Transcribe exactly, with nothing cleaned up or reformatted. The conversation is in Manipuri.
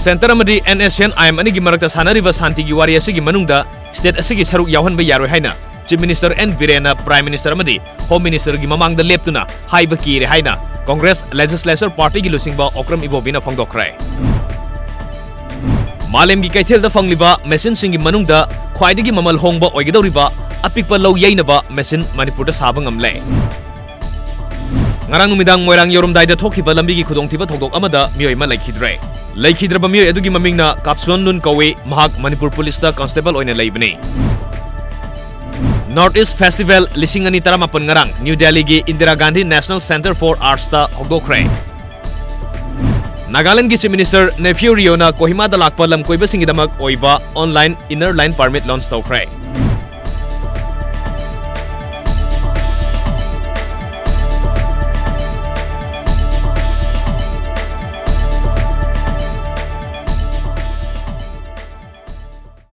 Centre ꯑꯃꯗꯤ NSCN-IM ꯑꯅꯤꯒꯤ ꯃꯔꯛꯇ ꯁꯥꯟꯅꯔꯤꯕ ꯁꯥꯟꯇꯤꯒꯤ ꯋꯥꯔꯤ ꯑꯁꯤꯒꯤ ꯃꯅꯨꯡꯗ state ꯑꯁꯤꯒꯤ ꯁꯔꯨꯛ ꯌꯥꯎꯍꯟꯕ ꯌꯥꯔꯣꯏ ꯍꯥꯏꯅ Chief Minister N ꯕꯤꯔꯦꯟꯅ Prime Minister ꯑꯃꯗꯤ Home Minister-ꯒꯤ ꯃꯃꯥꯡꯗ ꯂꯦꯞꯇꯨꯅ ꯍꯥꯏꯕ ꯀꯤꯔꯦ ꯍꯥꯏꯅ Congress Legislature Party-ꯒꯤ ꯂꯨꯆꯤꯡꯕ ꯑꯣꯀ꯭ꯔꯝ ꯏꯕꯣꯕꯤꯅ ꯐꯣꯡꯗꯣꯛꯈ꯭ꯔꯦ꯫ ꯃꯥꯂꯦꯝꯒꯤ ꯀꯩꯊꯦꯜꯗ ꯐꯪꯂꯤꯕ machine-ꯁꯤꯡꯒꯤ ꯃꯅꯨꯡꯗ ꯈ꯭ꯋꯥꯏꯗꯒꯤ ꯃꯃꯜ ꯍꯣꯡꯕ ꯑꯣꯏꯒꯗꯧꯔꯤꯕ ꯑꯄꯤꯛꯄ ꯂꯧ ꯌꯩꯅꯕ machine ꯃꯅꯤꯄꯨꯔꯗ ꯁꯥꯕ ꯉꯝꯂꯦ꯫ ꯉꯔꯥꯡ ꯅꯨꯃꯤꯗꯥꯡ ꯃꯣꯏꯔꯥꯡ ꯌꯧꯔꯝꯗꯥꯏꯗ ꯊꯣꯛꯈꯤꯕ ꯂꯝꯕꯤꯒꯤ ꯈꯨꯗꯣꯡꯊꯤꯕ ꯊꯧꯗꯣꯛ ꯑꯃꯗ ꯃꯤꯑꯣꯏ ꯑꯃ ꯂꯩꯈꯤꯗ꯭ꯔꯦ꯫ ꯂꯩꯈꯤꯗ꯭ꯔꯕ ꯃꯤꯑꯣꯏ ꯑꯗꯨꯒꯤ ꯃꯃꯤꯡꯅ ꯀꯥꯞꯁꯨꯟ ꯂꯨꯟ ꯀꯧꯏ, ꯃꯍꯥꯛ ꯃꯅꯤꯄꯨꯔ ꯄꯨꯂꯤꯁꯇ constable ꯑꯣꯏꯅ ꯂꯩꯕꯅꯤ꯫ North East Festival ꯂꯤꯁꯤꯡ ꯑꯅꯤ ꯇꯔꯥꯃꯥꯄꯟ ꯉꯔꯥꯡ ꯅ꯭ꯌꯨ ꯗꯦꯜꯂꯤꯒꯤ Indira Gandhi National Centre for Arts-ꯇ ꯍꯧꯗꯣꯛꯈ꯭ꯔꯦ꯫ ꯅꯥꯒꯥꯂꯦꯟꯗꯒꯤ Chief Minister ꯅꯦꯐ꯭ꯌꯨ ꯔꯤꯑꯣꯅ ꯀꯣꯍꯤꯃꯥꯗ ꯂꯥꯛꯄ ꯂꯝꯀꯣꯏꯕꯁꯤꯡꯒꯤꯗꯃꯛ ꯑꯣꯏꯕ online inner line permit launch ꯇꯧꯈ꯭ꯔꯦ꯫